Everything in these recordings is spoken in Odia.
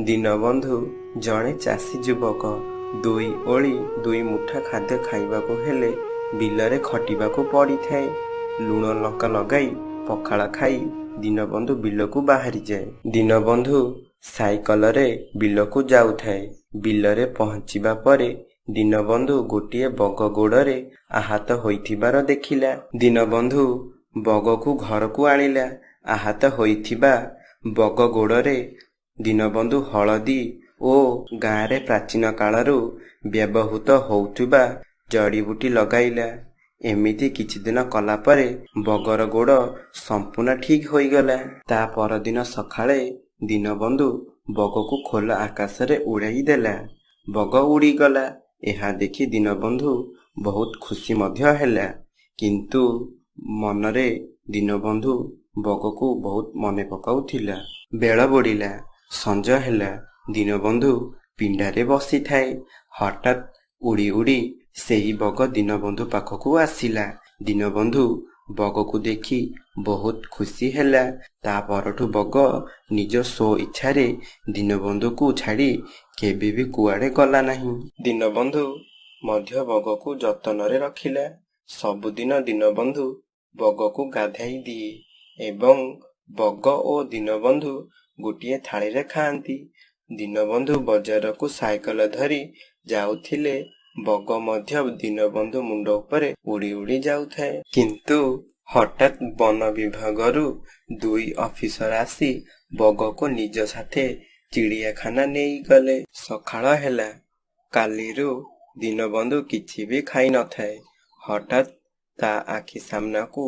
ଦୀନବନ୍ଧୁ ଜଣେ ଚାଷୀ ଯୁବକ। ଦୁଇ ଓଳି ଦୁଇ ମୁଠା ଖାଦ୍ୟ ଖାଇବାକୁ ହେଲେ ବିଲରେ ଖଟିବାକୁ ପଡ଼ିଥାଏ। ଲୁଣ ଲଙ୍କା ଲଗାଇ ପଖାଳ ଖାଇ ଦୀନବନ୍ଧୁ ବିଲକୁ ବାହାରିଯାଏ। ଦୀନବନ୍ଧୁ ସାଇକଲରେ ବିଲକୁ ଯାଉଥାଏ। ବିଲରେ ପହଞ୍ଚିବା ପରେ ଦୀନବନ୍ଧୁ ଗୋଟିଏ ବଗ ଗୋଡ଼ରେ ଆହତ ହୋଇଥିବାର ଦେଖିଲା। ଦୀନବନ୍ଧୁ ବଗକୁ ଘରକୁ ଆଣିଲା। ଆହତ ହୋଇଥିବା ବଗ ଗୋଡ଼ରେ ଦୀନବନ୍ଧୁ ହଳଦୀ ଓ ଗାଁରେ ପ୍ରାଚୀନ କାଳରୁ ବ୍ୟବହୃତ ହେଉଥିବା ଜଡ଼ିବୁଟି ଲଗାଇଲା। ଏମିତି କିଛିଦିନ କଲା ପରେ ବଗର ଗୋଡ଼ ସମ୍ପୂର୍ଣ୍ଣ ଠିକ୍ ହୋଇଗଲା। ତା ପରଦିନ ସକାଳେ ଦୀନବନ୍ଧୁ ବଗକୁ ଖୋଲା ଆକାଶରେ ଉଡ଼ାଇ ଦେଲା। ବଗ ଉଡ଼ିଗଲା। ଏହା ଦେଖି ଦୀନବନ୍ଧୁ ବହୁତ ଖୁସି ମଧ୍ୟ ହେଲା। କିନ୍ତୁ ମନରେ ଦୀନବନ୍ଧୁ ବଗକୁ ବହୁତ ମନେ ପକାଉଥିଲା। ବେଳ ବୁଡ଼ିଲା, ସଞ୍ଜ ହେଲା। ଦୀନବନ୍ଧୁ ପିଣ୍ଡାରେ ବସିଥାଏ। ହଠାତ୍ ଉଡ଼ି ଉଡ଼ି ସେହି ବଗ ଦୀନବନ୍ଧୁ ପାଖକୁ ଆସିଲା। ଦୀନବନ୍ଧୁ ବଗକୁ ଦେଖି ବହୁତ ଖୁସି ହେଲା। ତା ପରଠୁ ବଗ ନିଜ ସ୍ୱଇଚ୍ଛାରେ ଦୀନବନ୍ଧୁକୁ ଛାଡ଼ି କେବେବି କୁଆଡ଼େ ଗଲା ନାହିଁ। ଦୀନବନ୍ଧୁ ମଧ୍ୟ ବଗକୁ ଯତନରେ ରଖିଲା। ସବୁଦିନ ଦୀନବନ୍ଧୁ ବଗକୁ ଗାଧୋଇ ଦିଏ ଏବଂ ବଗ ଓ ଦୀନବନ୍ଧୁ ଗୋଟିଏ ଥାଳିରେ ଖାଆନ୍ତି। ଦୀନବନ୍ଧୁ ବଜାରକୁ ସାଇକଲ ଧରି ଯାଉଥିଲେ ବଗ ମଧ୍ୟ ଦୀନବନ୍ଧୁ ମୁଣ୍ଡ ଉପରେ ଉଡ଼ି ଉଡ଼ି ଯାଉଥାଏ। କିନ୍ତୁ ହଠାତ୍ ବନ ବିଭାଗରୁ ଦୁଇ ଅଫିସର ଆସି ବଗକୁ ନିଜ ସାଥେ ଚିଡ଼ିଆଖାନା ନେଇଗଲେ। ସକାଳ ହେଲା। କାଲିରୁ ଦୀନବନ୍ଧୁ କିଛି ବି ଖାଇ ନଥାଏ। ହଠାତ୍ ତା ଆଖି ସାମ୍ନାକୁ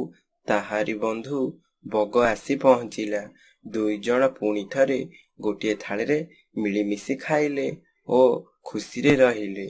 ତାହାରି ବନ୍ଧୁ ବଗ ଆସି ପହଞ୍ଚିଲା। ଦୁଇଜଣ ପୁଣିଥରେ ଗୋଟିଏ ଥାଳିରେ ମିଳିମିଶି ଖାଇଲେ ଓ ଖୁସିରେ ରହିଲେ।